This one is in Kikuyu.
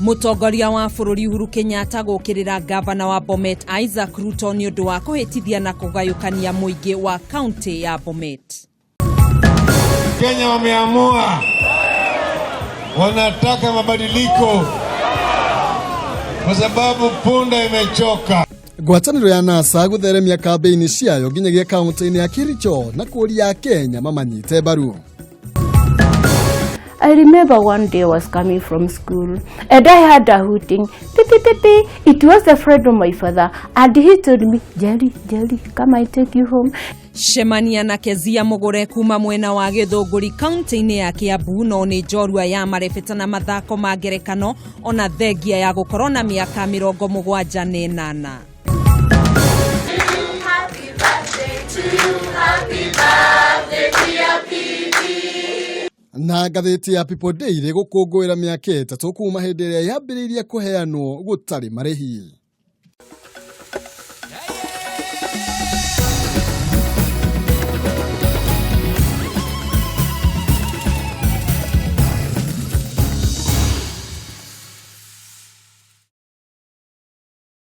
Mũtongoria wa bũrũri Uhuru Kenyatta gũkĩrĩra ngavana wa Bomet Isaac Ruto nĩ ũndũ wa kũhĩtithia na kũgayũkania mũingĩ wa kaunti ya Bomet. Kenya wameamua wanataka mabadiliko kwa sababu punda imechoka. Ngwatanĩro ya NASA gũtheremia kambĩini ciayo nginyagia kaunti-inĩ ya Kericho na kũria Akenya mamanyite mbaru. I remember one day I was coming from school and I had a hooting. Pipi, pipi. It was a friend of my father and he told me, Jerry, Jerry, come I take you home. Cemania na Kezia Mũgũre kuma mwena wa Gĩthũngũri kaunti-inĩ ya Kĩambu no nĩ njorua ya marebeta na mathako ma ngerekano ona thengia ya gũkorwo na mĩaka 78. Na ngathĩti ya People Daily gũkũngũĩra mĩaka 3 kuma hĩndĩ ĩrĩa yambĩrĩirie kũheanwo gũtarĩ marĩhi.